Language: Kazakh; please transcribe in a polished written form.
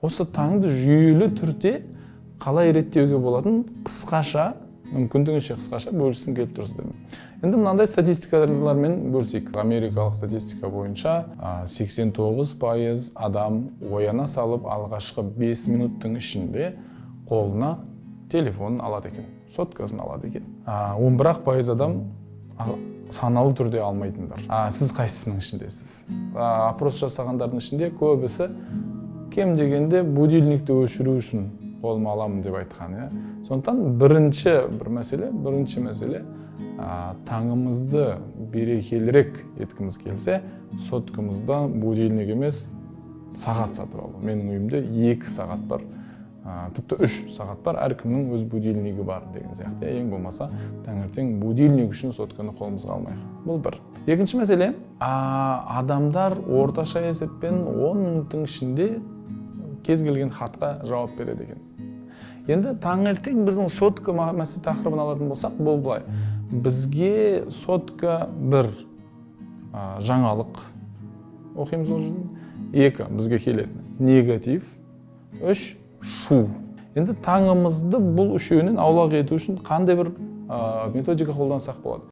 Осы таңды жүйелі түрде қалай реттеуге болатынын қысқаша, мүмкіндігінше қысқаша бөліскім келіп тұр сіздермен. Енді мынандай статистикалармен бөлісейік. Америкалық статистика бойынша 89% адам ояна салып алғашқы 5 минуттың ішінде қолына телефонын алады екен, соткасын алады екен. 11% адам саналы түрде алмайтындар. Сіз қайсысының ішіндесіз? Опрос жасағандардың ішінде көбісі кем дегенде будильникті өшіру үшін қолыма аламын деп айтқан, иә. Сондықтан бірінші бір мәселе, бірінші мәселе, таңымызды берекелірек еткіміз келсе, соткамызда будильник емес, сағат сатып алу. Менің үйімде 2 сағат бар, тіпті 3 сағат бар, әркімнің өз будильнигі бар деген сияқты. Ең болмаса таңертең будильник үшін сотканы қолымызға алмайық. Бұл бір. Екінші мәселе, адамдар орташа есеппен 10 минуттың ішінде кез келген хатқа жауап береді екен. Енді таңертең біздің сотка мәселе тақырыбын алатын болсақ, бұл былай: бізге сотка бір, жаңалық оқимыз ол жерден, екі, бізге келетін негатив, үш, шу. Енді таңымызды бұл үшеуінен аулақ ету үшін қандай бір методика қолдансақ болады?